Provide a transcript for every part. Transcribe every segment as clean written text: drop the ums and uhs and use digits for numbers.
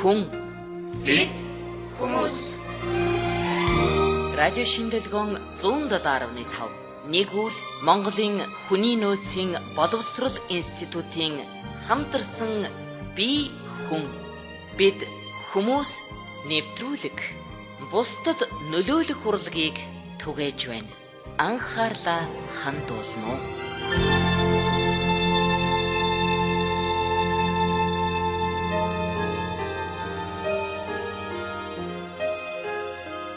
Хүн. Бид хүмүүс. Радио Шингэлгон 107.5. Нэгүйл Монголын хүний нөөцийн боловсрол институтын хамтарсан би хүн. Бид хүмүүс нэвтрүүлэг бусдад нөлөөлөх урлагийг түгээж байна. Анхаарлаа хандуулна уу?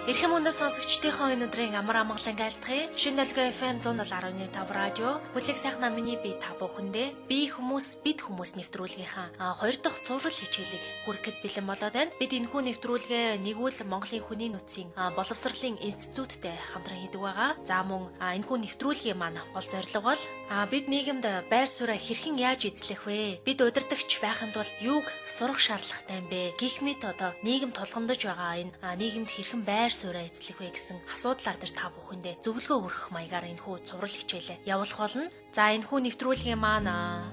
Эрхэм хүндэт сонсогчдийнхоо энэ өдрийн амар амгалан айлтгая. Шинэ долгион FM 107.5 радио бүлэг сайхан намны би та бүхэндээ би хүмүүс бид хүмүүс нэвтрүүлгийнхаа хоёр дахь цуврал хичээлийг хүргэхэд бэлэн болоод байна. Бид энэхүү нэвтрүүлгээ нэгүйл Монголын хүний нөөцийн боловсролын институттэй хамтран хийдэг байгаа. За мөн энэхүү нэвтрүүлгийн маань гол зорилго бол бид нийгэмд байр сууриа хэрхэн яаж эзлэх вэ? Бид удирдагч байхын тулд юуг сурах шаардлагатай юм бэ? Гэх мэт одоо нийгэм тулгамдж байгаа энэ нийгэмд хэрхэн байр сууриа эзлэх вэ гэсэн асуудлаар дээр та бүхэндээ зөвлөгөө өгөх маягаар энэхүү цуврал хичээлээ явуулах болно. За энэхүү нэвтрүүлгийн маань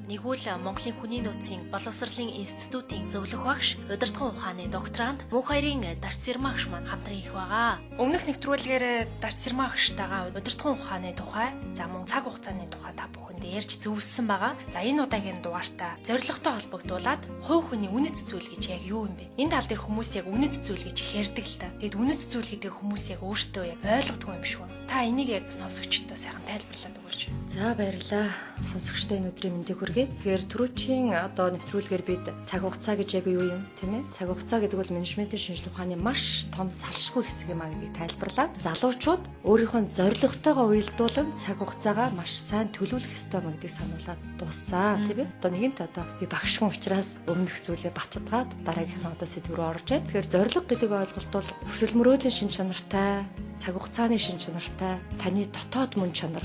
нэгүйл Монголын хүний нөөцийн боловсролын институтын зөвлөх багш, удирдлагын ухааны докторант Мөнхаярын Дарцэрмаа агш маань хамтран их байгаа. Өмнөх нэвтрүүлгээр Дарцэрмаа агштайгаа удирдлагын ухааны тухай, за мөн цаг хугацааны тухай та бүхэндээ ярьж зөвлөсөн байгаа. За энэ удаагийн дугаартаа зорилготой холбогдуулаад хувь хүний үнэт зүйл гэж яг юу юм бэ? Энэ тал дээр хүмүүс яг үнэт зүйл гэж их ярьдаг л та. Тэгэд үнэт зүйл гэдэг хүмүүс яг өөртөө яг ойлгодгүй юм шиг байна. Та энийг яг сонсогчдод сайхан тайлбарлаад өгөөч. За баярлалаа. Сонсогчдод энэ өдрийн мэндийг хүргэе. Тэгэхээр түрүүчийн одоо нэвтрүүлгээр бид цаг хугацаа гэж яг юу юм, тийм ээ? Цаг хугацаа гэдэг бол менежментийн шинжилгээ ухааны маш том салшгүй хэсэг юм а гэдгийг тайлбарлаад залуучууд өөрийнхөө зорилготойгоо уялдуулан цаг хугацаагаа маш сайн төлөвлөх ёстой юм гэдгийг сануулад дууссан, тийм ээ? Одоо нэгэнт одоо би багш хүн учраас өмнөх зүйлээ баттгаад дараагийнхаа одоо сэдв рүү орж байна. Тэгэхээр зорилго гэдэг ойлголт бол хүсэл мөрөөдлийн шин чанартай, цаг хугацааны шин чанартай, таны дотоод мөн чанар,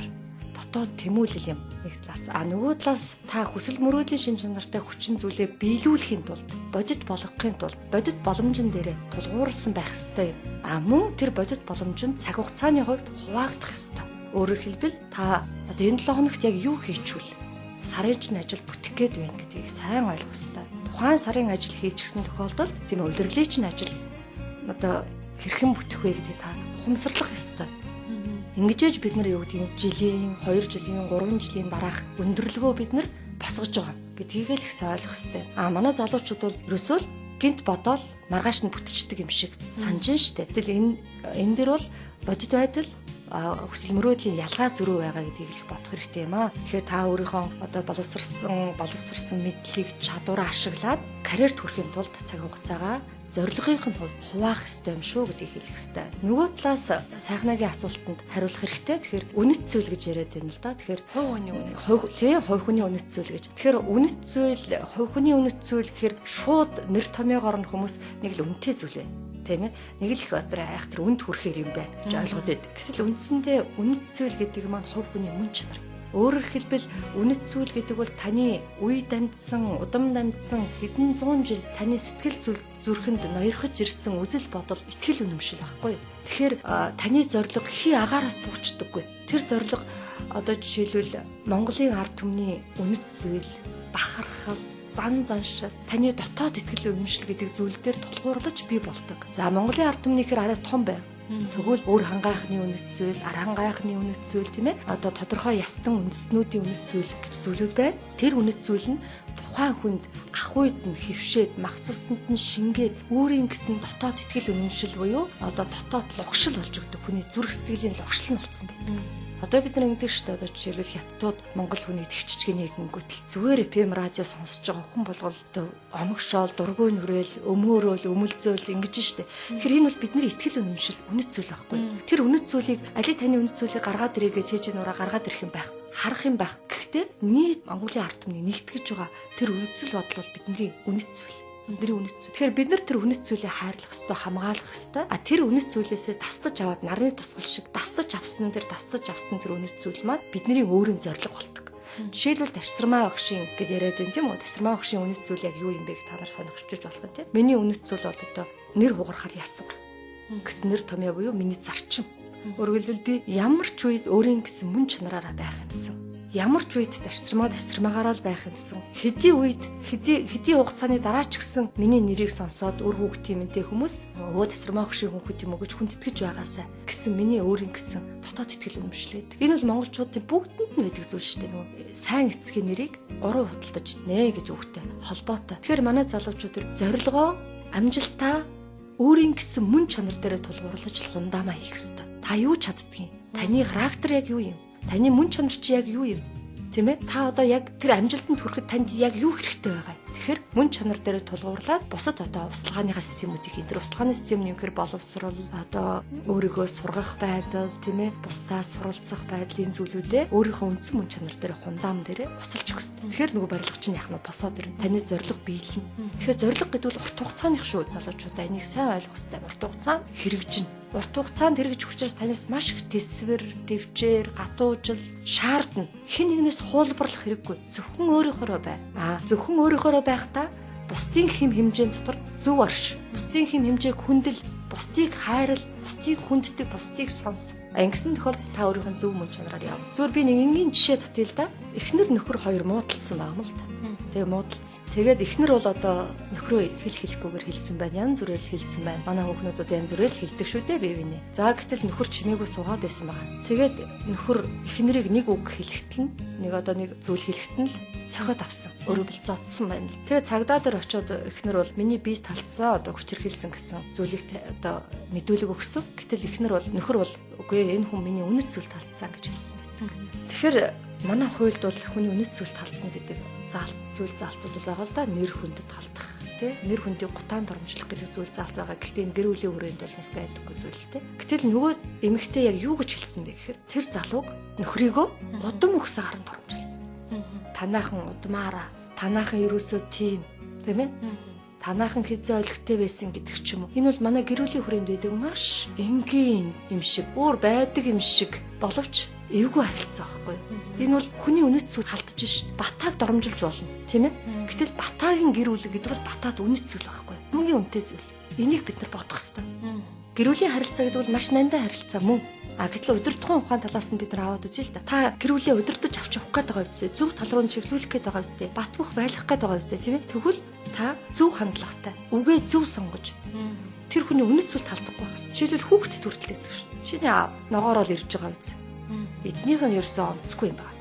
дотоод тэмүүлэл юм нэг талаас. А нөгөө талаас та хүсэл мөрөөдлийн шин чанартай хүчин зүйлээ биелүүлэхийн тулд, бодит болгохын тулд бодит боломжн дээрээ тулгуурласан байх ёстой юм. А мөн тэр бодит боломж нь цаг хугацааны хувьд хуваагдах ёстой. Өөрөөр хэлбэл та одоо энэ 7 хоногт яг юу хийчихвэл сарын чинь ажил бүтэх гээд байна гэдгийг сайн ойлгох ёстой. Тухайн сарын ажил хийчихсэн тохиолдолд тийм улирлын чинь ажил одоо хэрхэн бүтэх вэ гэдгийг та ухамсарлах ёстой. Ингэж бид нар юу гэдгийг жилийн, 2 жилийн, 3 жилийн дараах өндөрлөгөө бид нар босгож байгаа гэдгийг л их сайн ойлгох ёстой. А манай залуучууд бол ерөөсөө л гинт бодоол маргааш нь бүтчихдэг юм шиг санаж штэ. Гэтэл энэ дэр бол бодит байдал хүсэл мөрөөдлийн ялгаа зөрүү байгаа гэдгийг их бодох хэрэгтэй юм аа. Тэгэхээр та өөрийнхөө одоо боловсрсон мэдлийг чадвараа ашиглаад карьерт хүрэхин тулд цаг хугацаагаа зорилгын тулд хуваах ёстой юм шүү гэдгийг хэлэх ёстой. Нөгөө талаас сайхнагийн асуултанд хариулах хэрэгтэй. Тэгэхээр үнэт зүйл гэж яриад байна л да. Тэгэхээр хувь хүний үнэт зүйл. Тийм, хувь хүний үнэт зүйл гэж. Тэгэхээр үнэт зүйл, хувь хүний үнэт зүйл гэхээр шууд нэр томьёогоор нь хүмүүс нэг л үнэтэй зүйл байна. Тийм ээ. Нэг л их одоо айх тэр үнд хүрэхээр юм байна гэж ойлгоод байдаг. Гэтэл үндсэндээ үнэт зүйл гэдэг маань хувь хүний мөн чанар. Өөрөөр хэлбэл үнэт зүйл гэдэг бол таны үе дамжсан, удам дамжсан хэдэн зуун жил таны сэтгэл зүрхэнд ноёрхож ирсэн үзэл бодол, итгэл үнэмшил байхгүй юу? Тэгэхээр таны зорилго хий агаараас буучдаггүй. Тэр зорилго одоо жишээлбэл Монголын ард түмний үнэт зүйл, бахархал, зан заншил, таны дотоод итгэл үнэмшил гэдэг зүйл дээр тулгуурлаж бий болдог. За Монголын ард түмний хэр арай том байв. Тэгвэл өөр хангайхны үнэт зүйл, ар хангайхны үнэт зүйл, тийм ээ. Одоо тодорхой ястан үндэстнүүдийн үнэт зүйл гэж зүйлүүд байна. Тэр үнэт зүйл нь тухайн хүнд ах үед нь хөвшөөд, мах цуснд нь шингээд өөрийн гэсэн дотоод итгэл үнэмшил буюу одоо дотоод лугшил болж өгдөг. Хүний зүрх сэтгэлийн лугшил нь болсон байдаг. Одоо бид нар ингэдэг шүү дээ. Одоо жишээлбэл хятадууд Монгол хүний тэгчжгэний гингүүтэл зүгээр FM радио сонсож байгаа хүн болгол одоо омогшоол, дургүй нүрэл, өмөөрөөл, өмөлзөөл ингэж шүү дээ. Тэгэхээр энэ бол бидний итгэл үнэмшил, үнэт зүйл байхгүй. Тэр үнэт зүйлийг али таны үнэт зүйлийг гаргаад ирээ гэж хийж нураа гаргаад ирэх юм байх, харах юм байх. Гэхдээ нийт Монголын ард түмний нэгтгэж байгаа тэр үзэл бодол бол бидний үнэт зүйл. Бидний үнэт зүйл. Тэгэхээр бид нар тэр үнэт зүйлээ хайрлах ёстой, хамгаалах ёстой. А тэр үнэт зүйлээсээ тастаж аваад нарны тусгал шиг дастаж авсан тэр үнэт зүйл маань бидний өөрийн зорилго болдог. Жишээлбэл Дарцэрмаа огшийн гэд яриад байна тийм үү? Дарцэрмаа огшийн үнэт зүйл яг юу юм бэ гэж та нар сонирхож болох юм тийм. Миний үнэт зүйл бол одоо нэр хугарахаар яс сугар гэсэн нэр томьёо буюу миний зарчим. Өөрөөр хэлбэл би ямар ч үед өөрийн гэсэн мөн чанараараа байх юмсан. Ямар ч үед тасармаагаараа л байх юмсан. Хэдий үед хэдий хугацааны дараа ч гэсэн миний нэрийг сонсоод үр хүүхдийн минь тэ хүмүүс өө тасармаа хөшийн хүүхэд юм уу гэж хүндэтгэж байгаасай гэсэн миний өөрийн гэсэн дотоод итгэл үнэмшлээд. Энэ бол монголчуудын бүгдэнд нь байдаг зүйл шүү дээ. Нөгөө сайн эцгийн нэрийг 3 худалдаж иднэ гэж үгтэй холбоотой. Тэгэхээр манай залуучууд төр зорилгоо, амжилтаа өөрийн гэсэн мөн чанар дээрээ тулгуурлаж л хундаамаа хийх ёстой. Та юу чаддгийг? Таны характер яг юу юм? Таны мөн чанар чи яг юу юм? Тийм ээ? Та одоо яг тэр амжилтанд хүрэхэд танд яг юу хэрэгтэй байгаа юм? Тэгэхээр мөн чанар дээрээ тулгуурлаад бусад одоо услааныхаа системүүдийг энэ төр услааны систем нь юунхээр боловсрол одоо өөрийгөө сургах байдал, тийм ээ, бусдаас суралцах байдлын зүйлүүдээ өөрийнхөө үндсэн мөн чанар дээр хундаам дээрээ усалж өгөх хэрэгтэй. Тэгэхээр нөгөө барилга чинь яах нь босоод ирнэ. Таны зорилго биелнэ. Тэгэхээр зорилго гэдэг бол урт хугацааных шүү залуучуудаа энийг сайн ойлгох хэрэгтэй. Урт хугацаанд хэрэгжинэ. Урт хугацаанд хэрэгжих учраас танаас маш их тэсвэр, дэвжээр, гатуужил шаардна. Хэн нэгнээс хуулбарлах хэрэггүй. Зөвхөн өөрийнхөөрөө бай. Зөвхөн өөрийнхөөрөө байхдаа бусдын хэм хэмжээнд дотор зөв орш. Бусдын хэм хэмжээг хүндэл, бусдыг хайрал, бусдыг хүнддэг, бусдыг сонс. Ингэсэн тохиолдолд та өөрийнхөө зөв мөн чанараар яв. Зүгээр би нэг энгийн жишээ татъя л да. Эхнэр нөхөр хоёр муудалцсан байгаа юм л да. Тэгээ муудалцсан. Тэгээд эхнэр бол одоо нөхрөө хэл хэлэхгүйгээр хэлсэн байна. Янз бүрээр хэлсэн байна. Манай хүүхнүүд одоо янз бүрээр хэлдэг шүү дээ бие биенээ. За гэтэл нөхөр чимээгүй суугаад байсан байгаа. Тэгээд нөхөр эхнэрийг нэг үг хэлэхэд нь нэг одоо нэг зүйл хэлэхэд нь л цохиод авсан. Өөрөөр бил зодсон байна. Тэгээд цагдаа дээр очиод эхнэр бол миний бие талцсан одоо хүчирхийлсэн гэсэн зүйлийг одоо мэдүүлэг өгсөн. Гэтэл эхнэр бол нөхөр бол үгүй энэ хүн миний үнэт зүйл талцсан гэж хэлсэн байдаг. Тэгэхээр манай хуульд бол хүний үнэт зүйл талтна гэдэг зүйл заалтууд бол байгаа л да. Нэр хүндэд халдах, тий? Нэр хүндийг гутаан дормжлох гэдэг зүйл заалт байгаа. Гэхдээ энэ гэр бүлийн хүрээнд бол нэг байдаггүй зүйл л тий. Гэтэл нөгөө эмэгтэй яг юу гэж хэлсэн бэ гэхээр тэр залууг нөхрийгөө удам өгсөн харан дормжилсан. Танаахан удмаараа, танаахан ерөөсөө тийм, тийм ээ? Танаахан хизээ олигтой байсан гэдэг ч юм уу. Энэ бол манай гэр бүлийн хүрээнд байдаг маш энгийн юм шиг, өөр байдаг юм шиг боловч эвгүй харилцаа байхгүй юу? Энэ бол хүний үнэт зүйл халтж шít. Батааг дормжилж болно, тийм ээ? Гэтэл батаагийн гэр бүл гэдэг бол батаад үнэт зүйл байхгүй юу? Хамгийн үнэтэй зүйл. Энийг бид нар бодох ёстой. Гэр бүлийн харилцаа гэдэг бол маш нандин харилцаа мөн. Гэтэл удирдахын ухаан талаас нь бид нар аваад үзье л да. Та гэр бүлээ удирдах авч явах гээд байгаа үстэй, зөв тал руу чиглүүлэх гээд байгаа үстэй, бат бөх байлгах гээд байгаа үстэй, тийм ээ? Тэгвэл та зөв хандлагатай, үгээ зөв сонгож тэр хүний үнэт зүйл талдахгүй байх хэрэгтэй. Жишээлбэл хүүхдэд хүртэл гэдэг шин. Чиний аав ногоороо л ирж байгаа үз. Эднийх нь ерөөсөө онцгүй юм байна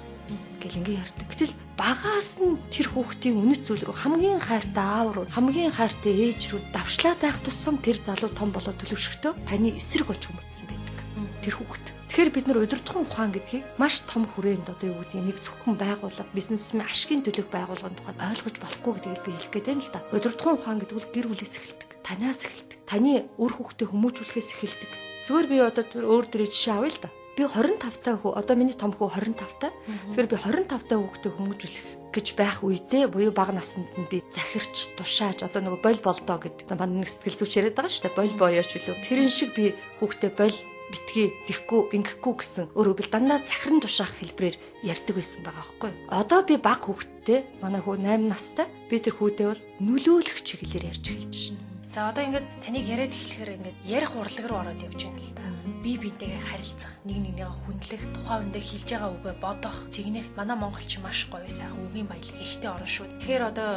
гэл ингээ ярьдаг. Гэтэл багаас нь тэр хүүхдийн үнэт зүйл рүү хамгийн хайртай аав руу, хамгийн хайртай ээж рүү давшлаад байх тусам тэр залуу том болоод төлөвшөхдөө таны эсрэг болж хүмүүцсэн байдаг. Тэр хүүхд. Тэгэхээр бид нар удирдахын ухаан гэдгийг маш том хүрээнд одоо юу гэдгийг нэг зөвхөн байгууллага, бизнесмен ашигын төлөөх байгууллагын тухайд ойлгож болохгүй гэдгийг би хэлэх гээд байна л да. Удирдахын ухаан гэдэг бол гэр бүлээс эхэлдэг. Танаас эхэлдэг. Таны үр хүүхдээ хүмүүжүүлэхээс эхэлдэг. Зүгээр би одоо тэр өөр дөрөө жишээ авъя л да. Би 25 та хүү, одоо миний том хүү 25 та. Тэгэхээр би 25 та хүүхдээ хүмүүжүүлэх гэж байх үедээ буюу бага наснд нь би захирч, тушааж одоо нөгөө боль болдоо гэдэг манай нэг сэтгэл зүйч яриад байгаа шүү дээ. Боль боёоч үлээ. Тэрэн шиг би хүүхдээ боль битгий, тэхгүй, ингэхгүй гэсэн өөрөөр бил дандаа захиран тушаах хэлбэрээр ярьдаг байсан байгаа байхгүй. Одоо би бага хүүхдтэй, манай хүү 8 настай, би тэр хүүдээ бол нөлөөлөх чиглэлээр ярьж эхэлж байна. За одоо ингээд таныг яриад эхлэхээр ингээд ярих урлаг руу ороод явж байна л да. Би бинтэйгээ харилцах, нэг нэгнийгээ хүндлэх, тухайн хүндээ хэлж байгаа үгээ бодох, цэгнэх. Манай монголч маш гоё сайхан үгийн баялаг ихтэй орно шүү. Тэгэхээр одоо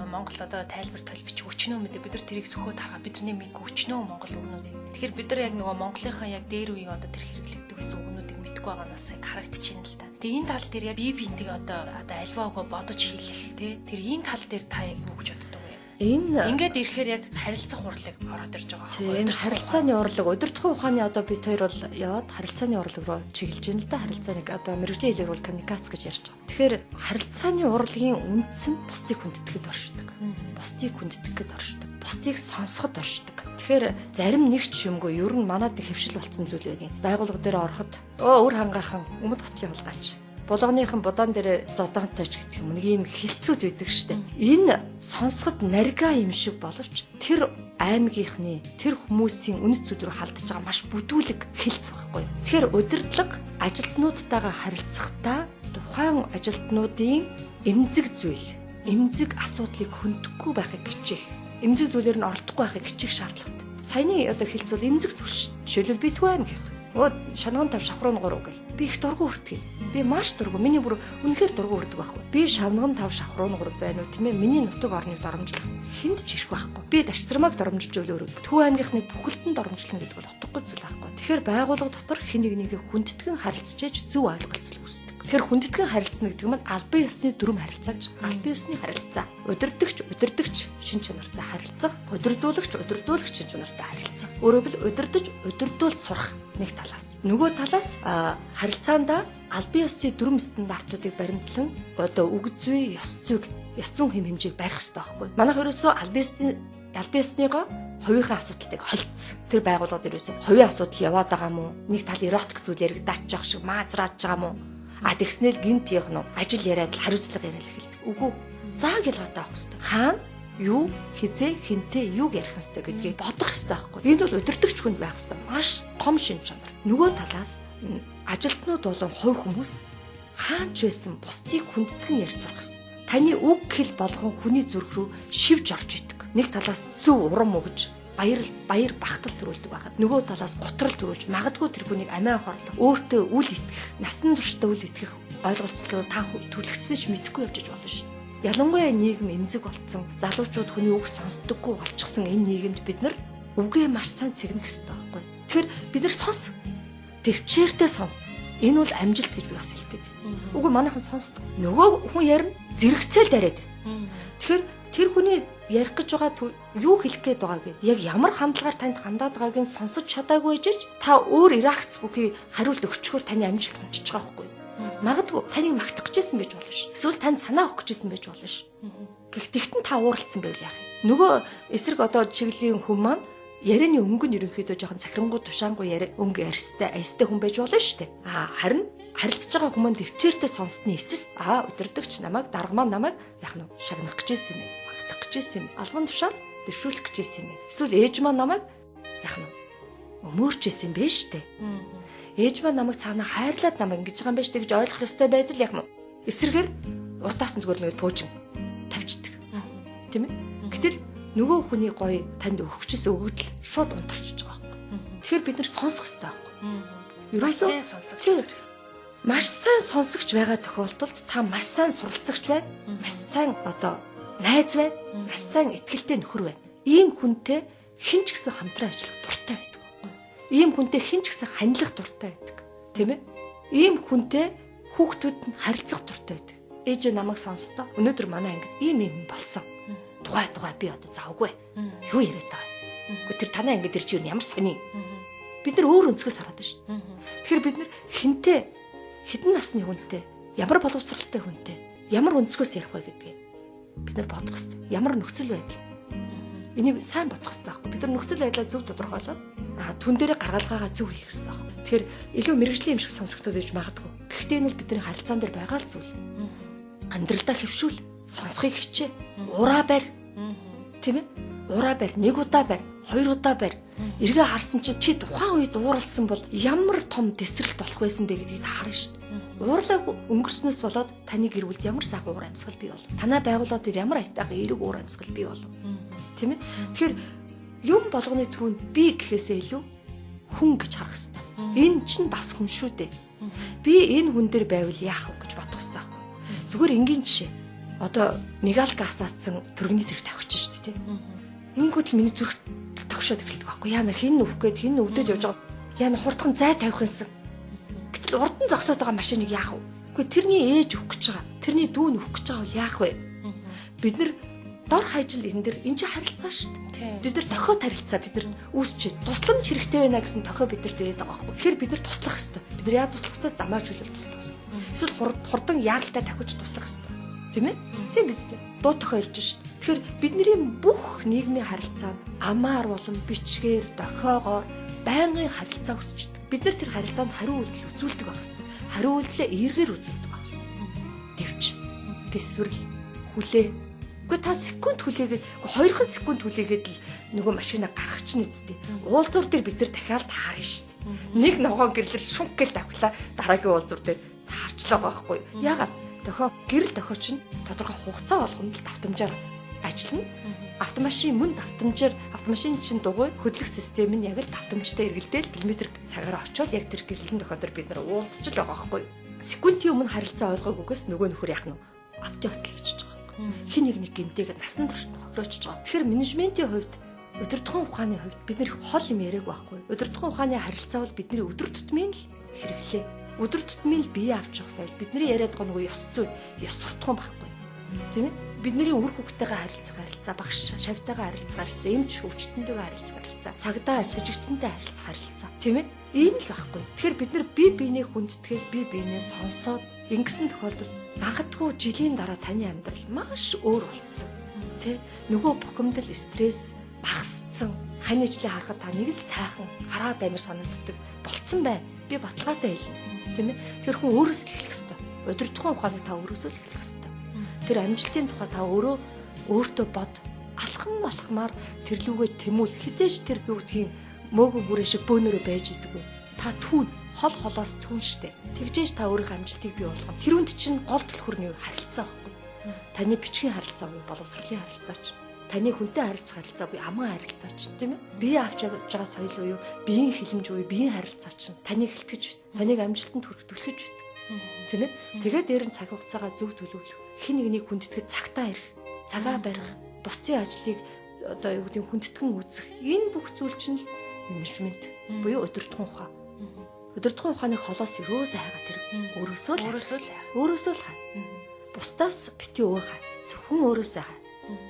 Монгол одоо тайлбар тол бичих өчнөө мэдээ бид нар тэрийг сөхөөд харгаа бидний мэдгүй өчнөө монгол үгнүүд. Тэгэхээр бид нар яг нөгөө монголынхаа яг дээр үеийн одоо тэр хэрэглэгддэг байсан үгнүүдийг мэдгүй байгаанаас яг харагдчихээн л да. Тэгээ энэ тал дээр яг би бинтэйгээ одоо альва үгөө бодож хэлэх тий. Тэр энэ тал дээр та яг юу гэж боддог вэ? Энэ ингээд ирэхээр яг харилцах урлаг ороод ирж байгаа байхгүй. Энэ харилцааны урлаг, удирдахын ухааны одоо бид хоёр бол яваад харилцааны урлаг руу чиглэж байна л да. Харилцааныг одоо мэрэгжлийн хэлээр бол коммуникац гэж ярьж байгаа. Тэгэхээр харилцааны урлагийн үндс нь бусдыг хүндэтгэхэд оршдог. Бусдыг хүндэтгэхэд оршдог. Бусдыг сонсоход оршдог. Тэгэхээр зарим нэг ч юмгүй ер нь манад хэвшил болцсон зүйл байдаг. Байгууллага дээр ороход өө үр хангаахан өмд готлын хулгайч. Булганыхан будаан дээр зодоонтой ч гэдэг юм нэг ийм хилцүүд байдаг штэ. Энэ сонсоход нарга юм шиг боловч тэр аймгийнхны тэр хүмүүсийн үнэт зүйл рүү халдаж байгаа маш бүдүүлэг хилцэх байхгүй. Тэгэхээр удирдлага ажилтнуудтайгаа харилцахдаа тухайн ажилтнуудын эмзэг зүйл, эмзэг асуудлыг хөндөхгүй байхыг хичээх, эмзэг зүйлээр нь оролдохгүй байхыг хичээх шаардлагатай. Саяны одоо хилцүүл эмзэг зүйл ш. Жишээлбэл би Төв аймгийнх. Өө шанган 5 шавхруу 3 гэл. Би их дургу хүрдэг. Би маш дургу. Миний бүр үнэхээр дургу хүрдэг байхгүй. Би шавнган 5 шавхруу 3 байна уу тийм ээ. Миний нутаг орныг доромжлох хүнд ч ирэх байхгүй. Би дашцармааг доромжилж өгөл өөрөө. Төв аймгийнхны бүхэлдэн доромжлно гэдэг бол утгагүй зүйл байхгүй. Тэгэхээр байгууллага дотор хэн нэг нэгэ хүндэтгэн харилцаж зөв ойлголцол үүсдэг. Тэгэхээр хүндэтгэн харилцана гэдэг нь албан ёсны дүрм харилцаа гэж. Албан ёсны харилцаа. Удирдагч шин чанартай харилцах, удирдуулагч шин чанартай харилцах. Өөрөөр хэлбэл удирдах, удирдуулж сурах нэг талаас. Нөгөө талаас харилцаандаа албан ёсны дүрм стандартуудыг баримтлан одоо үг зүй, ёс зүйг, ёс зүйн хэм хэмжээг барих хэрэгтэй байхгүй. Манайх ерөөсөө албан ёсныгоо хувийнхаа асуудалтыг холцсон. Тэр байгууллагад ерөөсөө хувийн асуудал яваад байгаа мó? Нэг тал эротик зүйл яригдаач явах шиг маазрааж байгаа мó? А тэгснээр гинт явах нь ажил яриад л хариуцлага яриад л эхэлдэг. Үгүй. Зааг ялгаатай авах хэрэгтэй. Хаана юу хизээ хинтээ юуг ярих хэрэгтэй гэдгийг бодох хэрэгтэй байхгүй. Энэ бол удирдагч хүнд байх хэрэгтэй. Маш том шин чанар. Нөгөө талаас ажилтнууд болон хувь хүмүүс хаанч байсан бусдыг хүндэтгэн ярьж сурах хэрэгтэй. Таны үг хэл болгон хүний зүрх рүү шивж орж идэг. Нэг талаас зөв урам өгж баяр бахтал төрүүлдэг байхад нөгөө талаас гутрал төрүүлж магадгүй тэр хүнийг амиа хорлох, өөртөө үл итгэх, насан туршдаа үл итгэх ойлголцлоо та түлхэгдсэн ч мэдэхгүй явж болно шин. Ялангуяа нийгэм эмзэг болцсон, залуучууд хүний үг сонсдоггүй болчихсон энэ нийгэмд бид нар үгээ маш сайн цэгнэх ёстой байхгүй. Тэгэхээр бид нар сонс. Төвчээртэй сонс. Энэ бол амжилт гэж би бас хэлдэг. Үгүй манайхан сонсдог. Нөгөө хүн ярина, зэрэгцээл дараад. Тэгэхээр тэр хүний ярих гэж байгаа юу хэлэх гээд байгааг яг ямар хандлагаар танд хандаад байгааг нь сонсож чадаагүй жиж та өөр реакц бүхий хариулт өгчхөөр таны амжилт унчиж байгаа байхгүй. Магадгүй таныг магтах гэжсэн байж болно ш. Эсвэл танд санаа өгөх гэжсэн байж болно ш. Гэхдээ тэгтэн та ууралцсан байвал яах юм? Нөгөө эсрэг одоо чиглэлийн хүн маань ярианы өнгө нь ерөнхийдөө жоохон захирангуй тушаангуй яриа өнгө арьстай аястай хүн байж болно шүү дээ. Аа харин харилцаж байгаа хүмүүс төвчээртэй сонссны эцэс аа удирдагч намайг дарга маань намайг яах нь шагнах гэжсэн юм бэ? Магтах гэжсэн юм. Албан тушаал дэвшүүлэх гэжсэн юм. Эсвэл ээж маань намайг яах нь өмөөрч исэн юм бэ шүү дээ. Ээж маань намайг цаана хайрлаад намайг ингэж байгаа юм байна шүү дээ гэж ойлгох ёстой байдал яах нь эсрэгээр урдаас нь зүгээр нэг пуужин тавьчихдаг. Тийм ээ? Гэтэл нөгөө хүний гоё танд өгөхчөөс өгөгдөл шууд унтарчиж байгаа байхгүй. Тэгэхээр бид нар сонсох ёстой байхгүй. Маш сайн сонсох хэрэгтэй. Маш сайн сонсогч байгаа тохиолдолд та маш сайн суралцагч байна. Маш сайн одоо найз байна. Маш сайн итгэлтэй нөхөр байна. Ийм хүнтэй хэн ч гэсэн хамтран ажиллах дуртай байдаг байхгүй. Ийм хүнтэй хэн ч гэсэн ханилах дуртай байдаг. Тийм ээ? Ийм хүнтэй хүүхдүүд нь харилцах дуртай байдаг. Ээжээ намайг сонстоо. Өнөөдөр манай ангид ийм юм болсон. Тухай би одоо завгүй. Юу яриад байгаа юм? Гэхдээ тэр танай ангид тэр чинь ямар сони. Бид нар өөр өнцгөөс хараад байна шүү. Тэгэхээр бид нар хинтээ хэдэн насны хүнтэй, ямар боловсралтай хүнтэй, ямар өнцгөөс ярих вэ гэдгийг бид нар бодох хэрэгтэй. Ямар нөхцөл байдал. Энийг сайн бодох хэрэгтэй байхгүй. Бид нар нөхцөл байдлаа зөв тодорхойлоод түн дээрээ гаргалгаагаа зөв хийх хэрэгтэй байхгүй. Тэгэхээр илүү мэрэгжлийн юм шиг сонсогдоод байж магадгүй. Гэхдээ энэ бол бидний харилцаан дээр байгаа л зүйл. Амьдралдаа хэвшүүл, сонсхийг хичээ, ураа барь. Тийм ээ? Ураа барь, нэг удаа барь, хоёр удаа барь. Эргээ харсан чинь чи тухайн үед ууралсан бол ямар том тэсрэлт болох байсан бэ гэдгийг та харна шүү дээ. Уурлаа өнгөрснөөс болоод таны гэр бүлд ямар сайхан уур амьсгал бий болов. Танай байгууллага дээр ямар аятайхан эерэг уур амьсгал бий болов. Тийм ээ? Тэгэхээр юм болгоны түрүүнд би гэхээсээ илүү хүн гэж харах хэрэгтэй. Энэ чинь бас хүн шүү дээ. Би энэ хүн дээр байвал яах вэ гэж бодох хэрэгтэй байхгүй. Зүгээр энгийн жишээ. Одоо мигалка асаацсан төргөний тэрэг тавьчих шүү дээ, тийм. Ингэнгүүт л миний зүрх тогшоод эхэлдэг байхгүй. Яна хин нүх гээд хин өвдөж явж байгаа. Яна хурдхан зай тавих юмсан. Гэтэл урд нь зогсоод байгаа машиныг яах вэ? Үгүй тэрний ээж өгөх гэж байгаа. Тэрний дүү нь өгөх гэж байгаа бол яах вэ? Бид нар дор хаяжл энэ дэр энэ чинь харилцаа шүү дээ. Бид нар тохиод харилцаа бид нар үүсчээ. Тусламж хэрэгтэй байна гэсэн тохио бид нар дээрээд байгаа байхгүй. Тэгэхээр бид нар туслах ёстой. Бид нар яа туслах ёстой? Замаа чөлөөл туслах ёстой. Эсвэл хурдан яаралтай тахиж туслах ёстой. Тийм ээ? Тийм биз дээ. Дуу тохио ирж шин. Тэгэхээр бидний бүх нийгмийн харилцаа нь амаар болон бичгээр, дохиогоор байнгын харилцаа үүсчдэг. Бид нар тэр харилцаанд хариу үйлдэл үзүүлдэг байх хэрэгтэй. Хариу үйлдэлээ эргээр үзүүлдэг байх хэрэгтэй. Тэвч, тэсвэрл, хүлээ. Үгүй та секунд хүлээгээд, 2 секунд хүлээгээд л нөгөө машина гаргах чинь үсттэй. Уулзуур дээр бид нар дахиад таарна шүү дээ. Нэг ногоон гэрлэр шүнх гэл давхлаа дараагийн уулзуур дээр таарчлаа байхгүй. Яагаад? Дохио гэрэл дохио чинь тодорхой хугацаа болгонд л давтамжаар ажиллана. Автомашин мөн давтамжаар автомашин чинь дугуй хөдлөх систем нь яг л давтамжтай эргэлдээл километр цагаар очиод яг тэр гэрлэн тохиолдолд бид нар уулзч л байгаа байхгүй. Секундын өмнө харилцаа ойлгоогүйгээс нөгөө нөхөр яах нь автын хоцлог хийчихэж байгаа. Хин нэг нэг гинтэйгээ насан турш хохироочж байгаа. Тэгэхээр менежментийн хувьд удирдахын ухааны хувьд бид нэр хол юм яриаг байхгүй. Удирдахын ухааны харилцаа бол бидний өдөр тутмын л хэрэглээ. Өдөр тутмын л бие авч явах соёл. Бидний яриад байгаа нөгөө ёс зүй, ёс суртахуун байхгүй. Тийм ээ? Бидний үр хүүхдтэйгээ харилцах харилцаа, багш шавьтайгаа харилцах харилцаа, эмч өвчтөнтэйгээ харилцах харилцаа, цагдаа сэжигтэнтэй харилцах харилцаа. Тийм ээ? Энэ л байхгүй. Тэгэхээр бид нар бие биенээ хүндэтгэл, бие биенээ сонсоод ингэсэн тохиолдолд магадгүй жилийн дараа таны амьдрал маш өөр болцсон. Тэ? Нөгөө бухимдал, стресс багассан. Хань ижлээ харахад та нэг л сайхан хараад амир санагддаг болцсон байна. Би баталгаатай хэлнэ. Тийм ээ? Тэр хүн өөрөөсөө л эхлэх ёстой. Удирдахын ухааныг та өөрөөсөө л эхлэх ёстой. Тэр амжилтын тухай та өөрөө өөртөө бод. Алхам алхмаар тэрлүүгээ тэмүүл. Хизээж тэр юу гэдгийг мөөгөө бүрээ шиг бөөнөрөө байж идэггүй. Та түүн хол холоос түүн штэ. Тэгжээж та өөрийнхөө амжилтыг бий болгоно. Тэр үнд чинь гол түлхүүр нь юу? Харилцаа байхгүй. Таны бичгийн харилцаа буюу боловсролын харилцаа ч. Таны хүнтэй харилцах харилцаа буюу аман харилцаа ч, тийм ээ? Бие авч явж байгаа соёл буюу биеийн хилэмж буюу биеийн харилцаа чинь таныг хэлтгэж байд. Таныг амжилтанд хүрэх түлхэж байд. Тийм ээ? Тэгээд дээр нь цаг хугацаагаа зөв төлөвлөх. Хин нэгнийг хүндэтгэж цагтаа ирэх, цагаа барих, бусдын ажлыг одоо юу гэдэг хүндэтгэн үзэх. Энэ бүх зүйл чинь л менежмент буюу удирдахын ухаан. Удирдахын ухааныг холоос юусаа хайгаад тэр өөрөөсөө л хай. Бусдаас бити өө хай. Зөвхөн өөрөөсөө хай.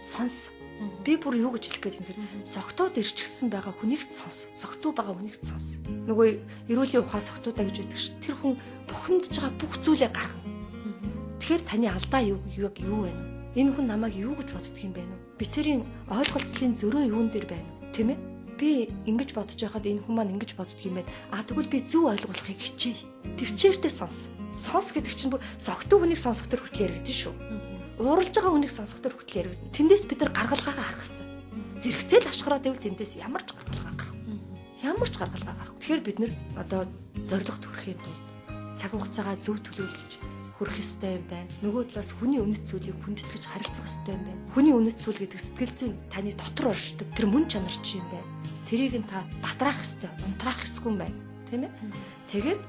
Сонс. Би бүр юу гэж хэлэх гээд юм хэрэг согтоод ирчихсэн байгаа хүнийг сонс. Согтуу байгаа хүнийг сонс. Нөгөө эрүүлийн ухаан согтуудаа гэж байдаг ш. Тэр хүн бухимдж байгаа бүх зүйлээ гаргана. Тэгэхээр таны алдаа юу юу вэ? Энэ хүн намайг юу гэж боддөг юм бэ? Би тэрийн ойлголцлын зөрөө юун дээр байна? Тийм ээ? Би ингэж бодож байхад энэ хүн маань ингэж боддөг юм байна. А тэгвэл би зөв ойлгуулахыг хичээе. Төвчээртэй сонс. Сонс гэдэг чинь бүр согтуу хүнийг сонсох төр хүртэл яригдэн шүү. Ууралж байгаа хүнийг сонсох төр хүртэл яригдана. Тэндээс бид нар гаргалгаагаа харах хэрэгтэй. Зэрэгцээл ашгараад байвал тэндээс ямар ч гаргалгаа гарах. Ямар ч гаргалгаа гарах. Тэгэхээр бид нар одоо зорилгод хүрэхийн тулд цаг хугацаагаа зөв төлөвлөж хүрэх ёстой юм байна. Нөгөө талаас хүний үнэт зүйлийг хүндэтгэж харилцах ёстой юм байна. Хүний үнэт зүйл гэдэг сэтгэл зүйн таны дотор оршдог тэр мөн чанар чи юм байна. Тэрийг нь та батраах ёстой, унтраах ёсгүй юм байна. Тийм ээ? Тэгээд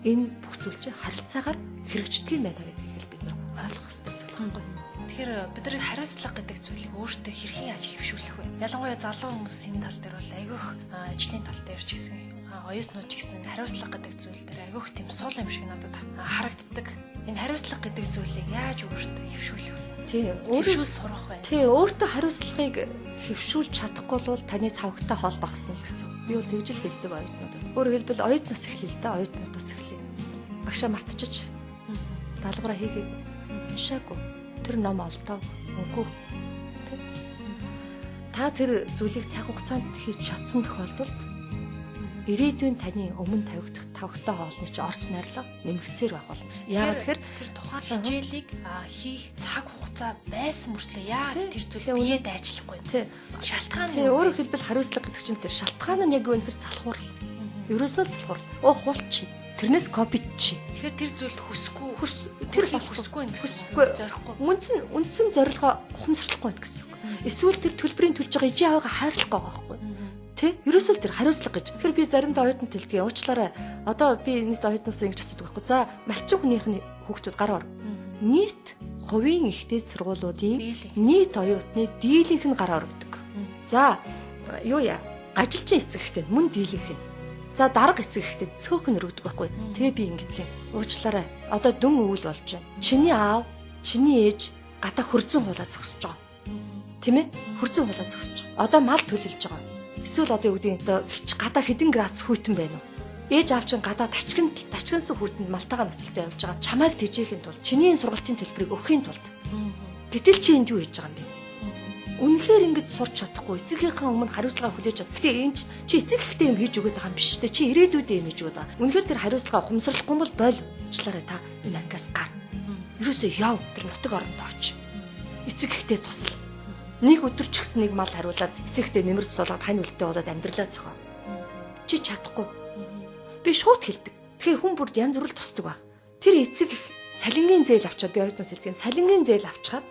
энэ бүх зүйл чинь харилцаагаар хэрэгждэг юм байна гэдгийг л бид нар ойлгох ёстой зүйл байхгүй. Тэгэхээр бид нар хариуцлага гэдэг зүйлийг өөртөө хэрхэн яаж хэвшүүлэх вэ? Ялангуяа залуу хүмүүс энэ тал дээр бол айгүйх ажлын тал дээр ч гэсэн оюутнууд ч гэсэн хариуцлага гэдэг зүйл дээр айгүйх тийм сул юм шиг надад харагддаг. Энэ хариуцлага гэдэг зүйлийг яаж өөртөө хэвшүүлэх вэ? Тий, хэвшүүл сурах вэ? Тий, өөртөө хариуцлагыг хэвшүүлж чадахгүй бол таны тавхтай хол багасна л гэсэн. Би бол тэгж л хэлдэг оюутнуудад. Өөрөөр хэлбэл оюутнаас эхлэе л да, оюутнуудаас эхлэе. Багшаа мартчихаж даалгавраа хийгээгүй. Уншаагүй. Тэр ном олдоо. Үгүй. Тэ? Та тэр зүйлийг цаг хугацаанд хийж чадсан тохиолдолд ирээдүйн таны өмнө тавигдах тавхтай хоолны чи орц найрлага нэмэгцээр байх болно. Яагаад тэгэхээр тэр тухайн хичээлийг хийх цаг хугацаа байсан мөртлөө яаж тэр зүйл бие дайчлахгүй. Шалтгаан нь өөрөөр хэлбэл хариуцлага гэдэг чинь тэр шалтгаан нь яг юу вэ гэхээр залхуурал. Ерөөсөө л залхуурал. Оо хуулчих. Тэрнээс копи чи. Тэгэхээр тэр зүйлд хүсэхгүй тэр хүсэхгүй юм гэсэн. Зорихгүй. Үндсэн зорилгоо ухамсарлахгүй юм гэсэн үг. Эсвэл тэр төлбөрийн төлж байгаа ижи аваагаа хайрлахгүй байгаа байхгүй. Тэ? Ерөөсөө л тэр хариуцлага гэж. Тэгэхээр би заримдаа оюутанд хэлдэг. Уучлаарай. Одоо би нийт оюутнаас ингэж асуудаг байхгүй. За, малчин хүнийх нь хүүхдүүд гар ор. Нийт хувийн ихтэй сургуулиудын нийт оюутны дийлэнх нь гар орогдөг. За, юу яа? Ажилчин эцэг ихтэй мөн дийлэнх нь. За, дарга эцэг ихтэй цөөхөн өргөдөг байхгүй. Тэгээ би ингэдэг юм. Уучлаарай. Одоо дүн өвөл болж байна. Чиний аав, чиний ээж гадаа хөрзөн хуулаа зөксөж байгаа. Тийм ээ? Хөрзөн хуулаа зөксөж байгаа. Одоо мал төлөлж байгаа. Эсвэл одоо юу гэдэг одоо гадаа хэдэн градус хүйтэн байна уу? Ээж аав чинь гадаа тачигнсан хүйтэнд малтайгаа ноцолтой явж байгаа. Чамайг тэжээхийн тулд, чиний сургалтын төлбөрийг өгөхийн тулд. Гэтэл чи энд юу хийж байгаа юм бэ? Үнэхээр ингэж сурч чадахгүй эцэгийнхээ өмнө хариуцлага хүлээж авах. Гэтэ энэ чи эцэг ихтэй юм хийж өгöd байгаа юм биш үү? Чи ирээдүйдээ юм хийж өгöd байгаа. Үнэхээр тэр хариуцлага ухамсарлахгүй бол боль. Уучлаарай та энэ ангиас гар. Ерөөсөө яв тэр нутаг орондоо очи. Эцэг ихтэй тусал. Нэг өдөр ч гэсэн нэг мал хариулаад эцэгтэй нэмэр тусуулгаад хань үлдээ болоод амьдралаа зохио. Чи чадахгүй. Би шууд хэлдэг. Тэгэхээр хүн бүр янз бүр л тусдаг баг. Тэр эцэг их цалингийн зээл авчаад би оюутнууд хэлдэг. Цалингийн зээл авчаад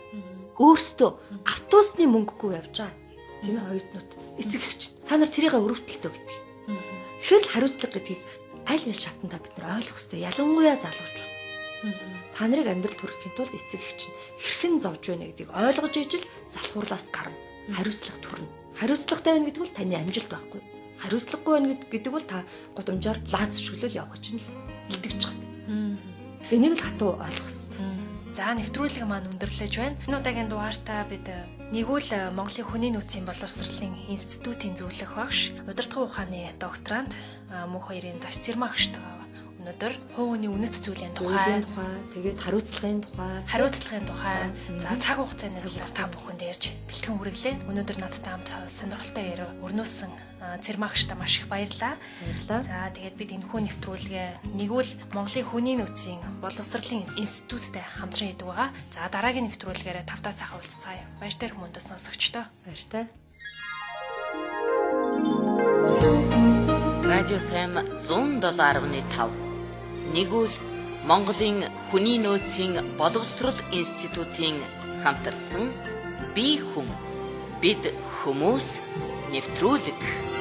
Өөрсдөө автобусны мөнгөгүй явж байгаа. Тийм ээ, оюутнууд, эцэг эгч та нар тэрийг өрөвдөлтөө гэдэг. Тэгэхээр л хариуцлага гэдгийг аль аль шатандаа бид нар ойлгох хэрэгтэй. Ялангуяа залуучууд. Та нарыг амьдралд хүрэхийн тулд эцэг эгч нь хэрхэн зовж байна гэдгийг ойлгож ижил залхуурлаас гарна. Хариуцлага төрнө. Хариуцлагатай байна гэдэг бол таны амжилт байхгүй. Хариуцлагагүй байна гэдэг бол та гудамжаар лааз өшөглөл явах чинь л илтгэж байгаа. Энийг л хатуу ойлгох хэрэгтэй. За, нэвтрүүлэг маань өндөрлөж байна. Энэ удаагийн дугаартаа бид нэгүйл Монголын хүний нөөцийн боловсролын институтийн зөвлөх багш, удирдах ухааны докторант мөнх хоёрын таш цэрмагчтайгаа өнөөдөр хувь хүний үнэт зүйлийн тухай, тэгээд хариуцлагын тухай, за цаг хугацааны талаар та бүхэнд ярьж бэлтгэн хүргэлээ. Өнөөдөр надтай хамт сонирхолтой яриа өрнөөсөн цэрмагчтай маш их баярлалаа. За, тэгээд бид энэхүү нэвтрүүлгээ нэгвэл Монголын хүний нөөцийн боловсролын институттай хамтран хийдэг байгаа. За, дараагийн нэвтрүүлгээрээ тавтаа сайхан уулзцаая. Баяртай хүмүүндээ сонсогчдоо. Баяртай. Радио FM 107.5 нэгвэл Монголын хүний нөөцийн боловсрол институтын хамтарсан би хүн бид хүмүүс нэвтрүүлэг.